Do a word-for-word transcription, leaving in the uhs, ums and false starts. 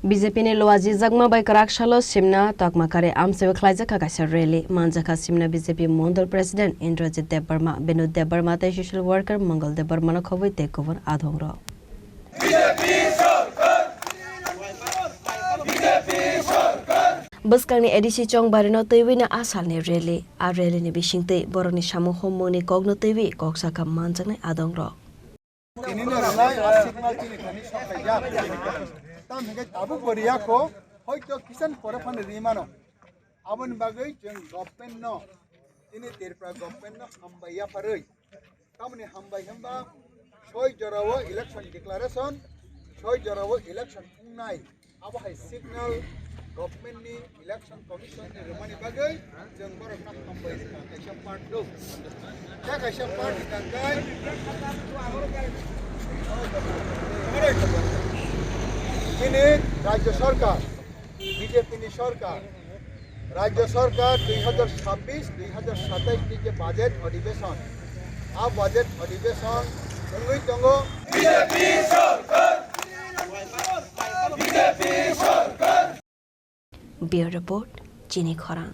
B J P ni luajijakma bai kwrak salo simna tokma kari amchaiwi khlaijak kha kaisa rally. Manjakha simna B J P Mondol President Indrajit Debbarma, Binu Debbarma tei social worker Mongol Debbarma no khobwi tei kubun adongrok. Bwskangni A D C chongbarino twiwi no a salni rally. A rally ni bisingtwi borokni samung hummungni kokno twiwi kok sakha manjaknai adongrok. Tini no rwnai a signal chini thani sok khaijak. Tam hingke tabuk bo riya kho, hoito kisan pore phano ri mano. Aboni bagwi chwng government no, chini Tripura government no hambai yapharwi. Tamoni hambai hwnba soi jorao election declaration, soi jorao election wngnai. Abo hai signal government ni election commission ni rwmani bagwi chwng borokno hambai rwkha kaisa part two. Tei kaisa part ni tangkai chini Rajya Sarkar, B J P ni sarkar, Rajya Sarkar dui hazar sabbish dui hazar satais ni je budget adhibeshon, a budget adhibeshon wngwi tongo. Bureau Report, Chini Khorang.